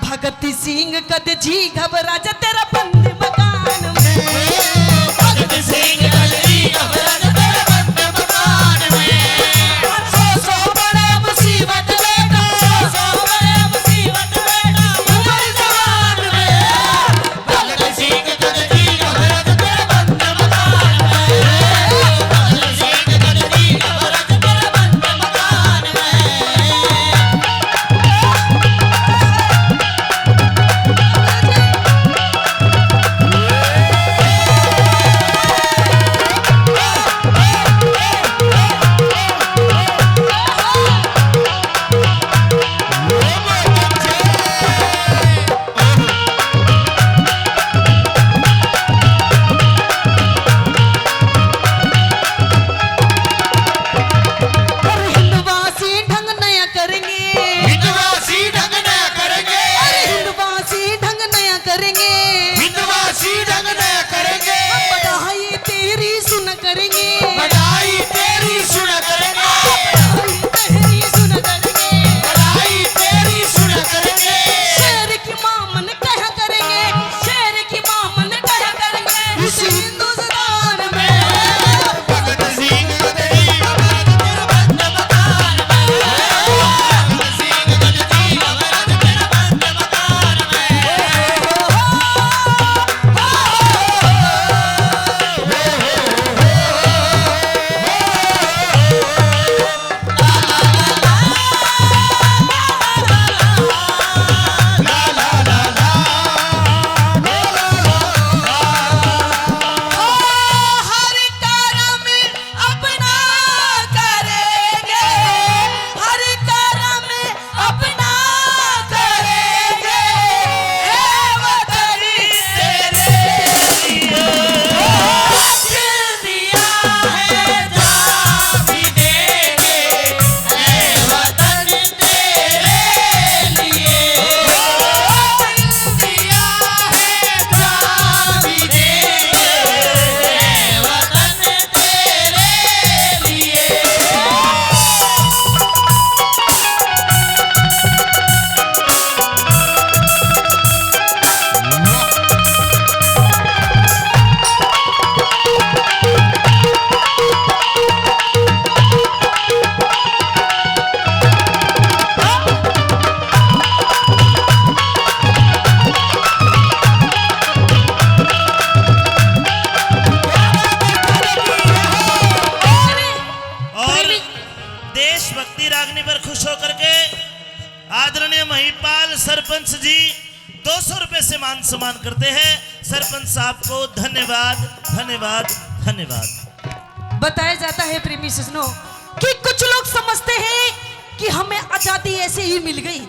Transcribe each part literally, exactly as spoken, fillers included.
भगत सिंह कद जी घबरा जा तेरा बंद मकान में। भगत सिंह कद जी घबरा जा तेरा बंद मकान में। सौ सौ बड़े मुसीबत बेटा, सौ सौ बड़े मुसीबत बेटा, उम्र जवान में। भगत सिंह कद जी घबरा जा तेरा बंद मकान में। भगत सिंह कद जी घबरा जा तेरा बंद मकान में। अरे हिंदवासी ढंग नया करेंगे। हिंदवासी ढंग नया करेंगे। अरे हिंदवासी ढंग नया करेंगे। हिंदवासी ढंग नया करेंगे। हम बधाई तेरी सुन करेंगे। बधाई तेरी सुन करेंगे। बधाई तेरी सुन करेंगे। बधाई तेरी सुन करेंगे। शेर की माँ मन कहा करेंगे। शेर की माँ मन कहा करेंगे। इस हिंदुस्तान में। भगत सिंह तेरी अपना करेंगे, हर कर्म अपना करेंगे। हे वतन तेरे लिए दिल दिया है, जान भी देंगे। हे वतन तेरे लिए दिल दिया है, जान भी देंगे। हे वतन तेरे लिए। और देशभक्ति रागनी पर खुश होकर के आदरणीय महिपाल सरपंच जी दो सौ रुपए से मान सम्मान करते हैं। सरपंच साहब को धन्यवाद, धन्यवाद, धन्यवाद। बताया जाता है प्रेमी सज्जनों कि कुछ लोग समझते हैं कि हमें आजादी ऐसे ही मिल गई।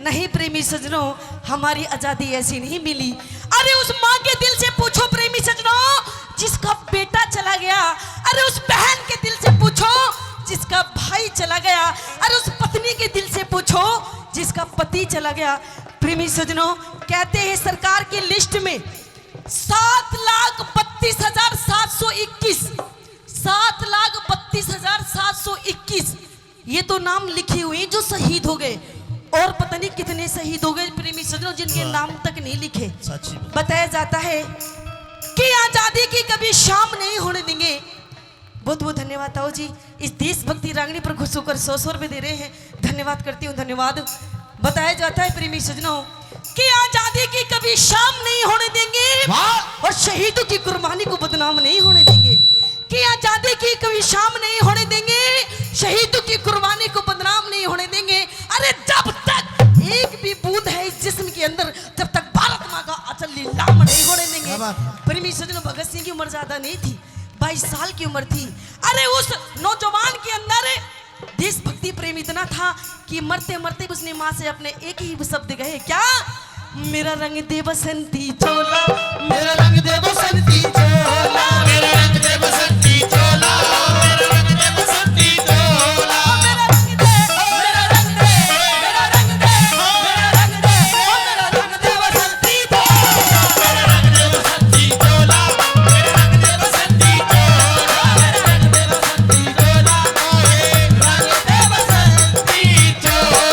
नहीं प्रेमी सज्जनों, हमारी आजादी ऐसी नहीं मिली। अरे उस माँ के दिल से पूछो प्रेमी सज्जनों, जिसका बेटा चला गया। अरे उस बहन के दिल से पूछो जिसका भाई चला गया। अरे उस पत्नी के दिल से पूछो जिसका पति चला गया। प्रेमी सज्जनों, कहते हैं सरकार की लिस्ट में सात लाख बत्तीस हजार सात सौ इक्कीस, सात लाख बत्तीस हजार सात सौ इक्कीस ये तो नाम लिखे हुए हैं जो शहीद हो गए, और पता नहीं कितने शहीद हो गए प्रेमी सज्जनों, जिनके वाह। नाम तक नहीं लिखे। सच्ची बात। बताया जाता है कि आजादी की कभी शाम नहीं होने देंगे। बहुत बहुत धन्यवाद ताऊ जी, इस देशभक्ति रागनी पर खुश होकर सौ सौ रुपए दे रहे हैं। धन्यवाद करती हूँ, धन्यवाद। बताया जाता है प्रेमी सज्जनों कि आजादी की कभी शाम नहीं होने देंगे वाह। और शहीदों की कुर्बानी को बदनाम नहीं होने देंगे। कि आजादी की कभी शाम नहीं होने देंगे, शहीदों की कुर्बानी को बदनाम नहीं होने देंगे। अरे जब तक एक भी बूंद है इस जिस्म के अंदर, जब तक भारत माँ का अचल लीलाम नहीं होने देंगे। क्या बात है। प्रेमी सज्जनों, भगत सिंह की उम्र ज्यादा नहीं थी, बाईस साल की उम्र थी। अरे उस नौजवान के अंदर देशभक्ति प्रेम इतना था कि मरते मरते भी उसने माँ से अपने एक ही शब्द कहे, क्या? मेरा रंग दे बसंती चोला, मेरा रंग दे बसंती चोला, मेरा रंग दे बसंती चोला, मेरा रंग दे बसंती चोला, मेरा रंग दे, मेरा रंग दे, मेरा रंग दे, मेरा रंग दे, ओ मेरा रंग दे बसंती चोला, मेरा रंग दे बसंती चोला, मेरा रंग दे बसंती चोला, मेरा रंग दे बसंती चोला, ओए रंग दे बसंती चोला।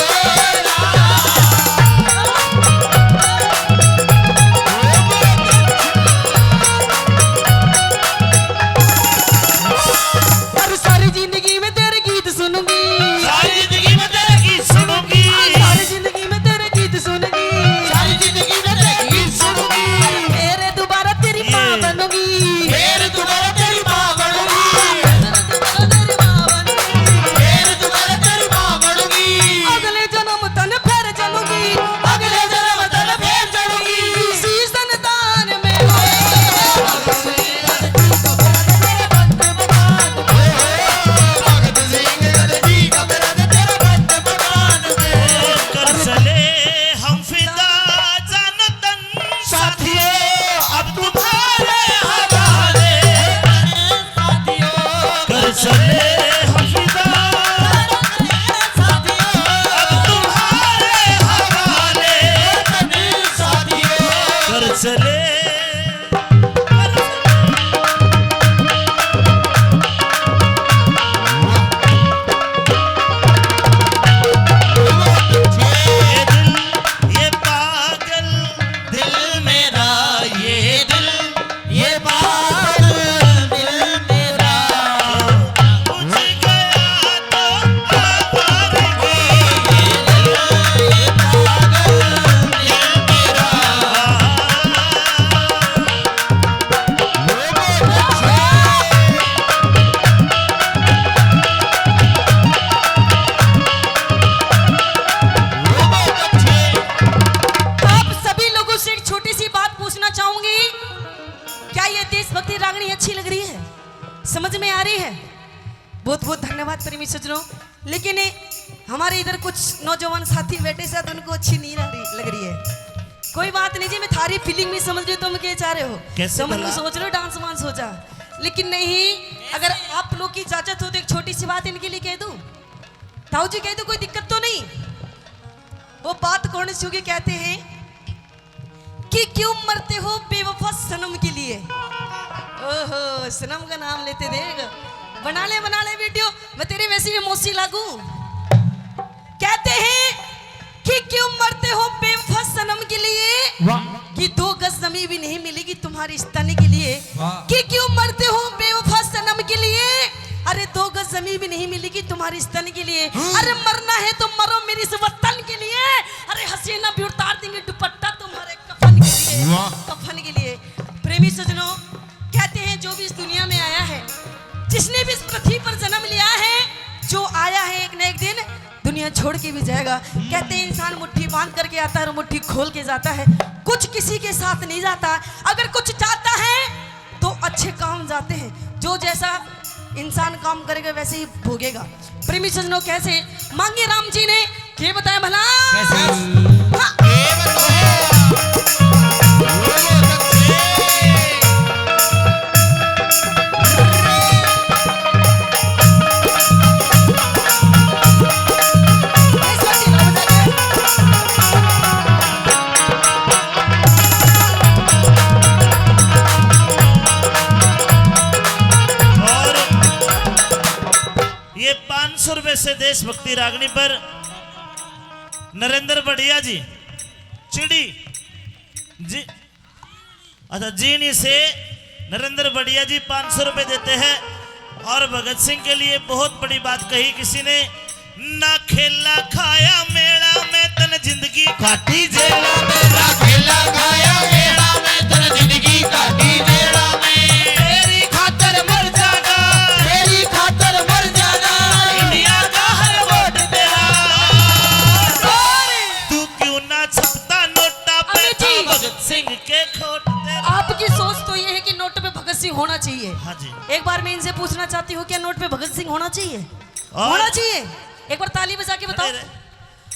समझ में आ रही है? बहुत बहुत धन्यवाद प्रेमी सज्जनों। लेकिन हमारे इधर कुछ नौजवान साथी बैठे, शायद उनको अच्छी नींद आ रही, लग रही है। कोई बात नहीं जी, मैं थारी फीलिंग नहीं समझ रही, तुम क्या चाह रहे हो? कैसे तुम भला? सोच रहे हो डांस वांस हो जा, लेकिन नहीं। अगर आप लोग की इजाजत हो तो एक छोटी सी बात इनके लिए कह दूं। ताऊ जी कह दूं, कोई दिक्कत तो नहीं? वो बात कौन सी होगी, कहते हैं कि क्यों मरते हो बेवफा सनम के लिए। ओहो, सनम का नाम लेते देख। बना ले, बना ले वीडियो। मैं तेरे वैसे भी मौसी लागू। कहते हैं कि क्यों मरते हो बेवफा सनम के लिए, वाह। कि दो गज जमीन भी नहीं मिलेगी तुम्हारे इस तन के लिए। वाह। कि क्यों मरते हो बेवफा सनम के लिए, अरे दो गज जमीन भी नहीं मिलेगी तुम्हारे इस तन के लिए। हम्म। अरे मरना है तो मरो मेरी इस वतन के लिए। अरे हसीना भी उतार देंगे दुपट्टा तुम्हारे कफन के लिए। वाह। कफन के लिए। प्रेमी सज्जनों, कहते हैं जो भी इस दुनिया में आया है, जिसने भी इस पृथ्वी पर जन्म लिया है, जो आया है एक ना एक दिन दुनिया छोड़ के भी जाएगा। कहते हैं इंसान मुट्ठी बांध करके आता है और मुट्ठी खोल के जाता है। कुछ किसी के साथ नहीं जाता। अगर कुछ चाहता है तो अच्छे काम जाते हैं। जो जैसा इंसान काम करेगा वैसे ही भोगेगा। प्रेमी सज्जनों, कैसे मांगे राम जी ने के बताया भला? कैसे? हाँ। और ये पाँच सौ रुपए से देशभक्ति रागनी पर नरेंद्र बढ़िया जी, चिड़ी जी, अच्छा, जीनी से नरेंद्र बढ़िया जी पाँच सौ रुपए देते हैं। और भगत सिंह के लिए बहुत बड़ी बात कही किसी ने, ना खेला खाया मेला में तन जिंदगी काटी जेला में। ना खेला खाया मेला में तन जिंदगी काटी जेला में। तेरी खातर मर जाना, तेरी खातर मर जाना। इंडिया का हर वोट तेरा। तू क्यों ना छपता नोटा पे, अमित जी। भगत सिंह के खोट तेरा। आपकी सोच तो ये है कि नोट पे भगत सिंह होना चाहिए। हाँ जी। एक बार मैं इनसे पूछना चाहती हूँ, क्या नोट पे भगत सिंह होना चाहिए? और होना चाहिए। एक बार ताली बजा के बताओ। अरे,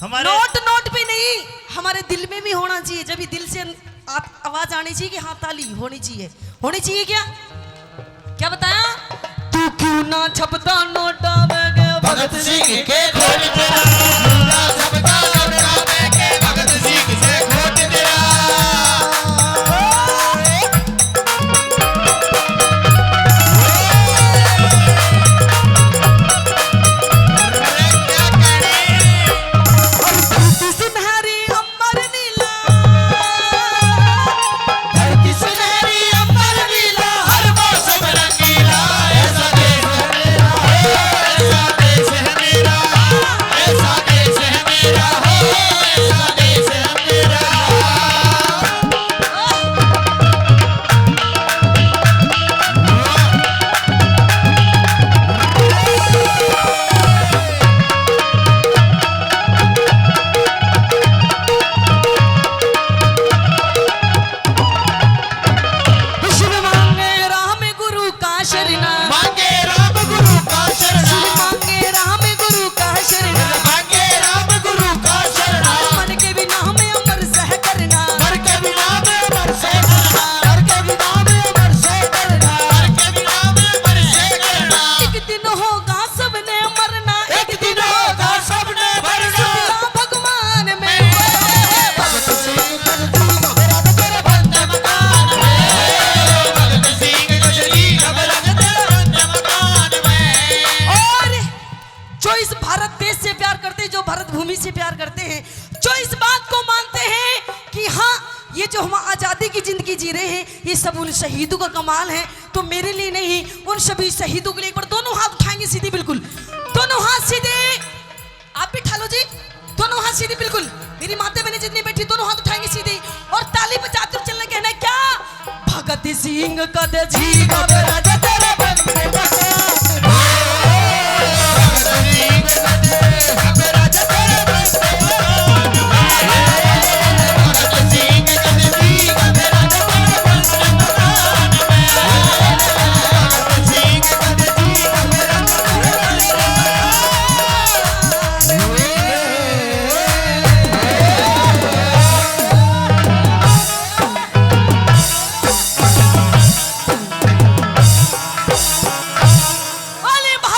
हमारे नोट, नोट पे नहीं, हमारे दिल में भी होना चाहिए। जब ये दिल से आ-, आवाज आनी चाहिए कि हाँ, ताली होनी चाहिए। होनी चाहिए क्या? क्या बताया? तू क्यों ना छपता नोटा में गया भगत सिंह के खोट तेरा। क्यों ना छपता नोटा में के भगत सिंह के खोट तेरा। सुनहरी अम्बर नीला, धरती सुनहरी अम्बर नीला, हर मौसम रंगीला। ऐसा देश है मेरा, ऐसा देश है मेरा, ऐसा देश है मेरा, ऐसा देश है मेरा। विष्णु मांगे राम गुरु का शरणा। मांगे राम गुरु का शरणा। शिव मांगे राम गुरु का शरणा। मांगे राम गुरु का शरणा। मन के भी नाम अमर सह करना। मन के भी नाम अमर सह करना। मन के भी नाम अमर सह करना। मन के भी नाम अमर सह करना। एक दिन होगा सबने मरना। एक दिन होगा सबने मरना। भगवान में। भगत सिंह और जो इस भारत देश से प्यार करते हैं, जो भारत भूमि से प्यार करते हैं, जो इस बात को मानते हैं कि हाँ, ये जो हम आज़ादी की जिंदगी जी रहे हैं, ये सब उन शहीदों का कमाल है, तो मेरे लिए नहीं, उन सभी शहीदों के लिए। एक बार दोनों हाथ उठाएंगे सीधे, बिल्कुल दोनों हाथ सीधे। आप भी उठा लो जी, दोनों हाथ सीधे बिल्कुल। मेरी माता बहनें जितनी बैठी, दोनों हाथ उठाएंगे सीधे और ताली बजाते हुए चलना, कहना है क्या? भगत सिंह कद जी घबरा दे,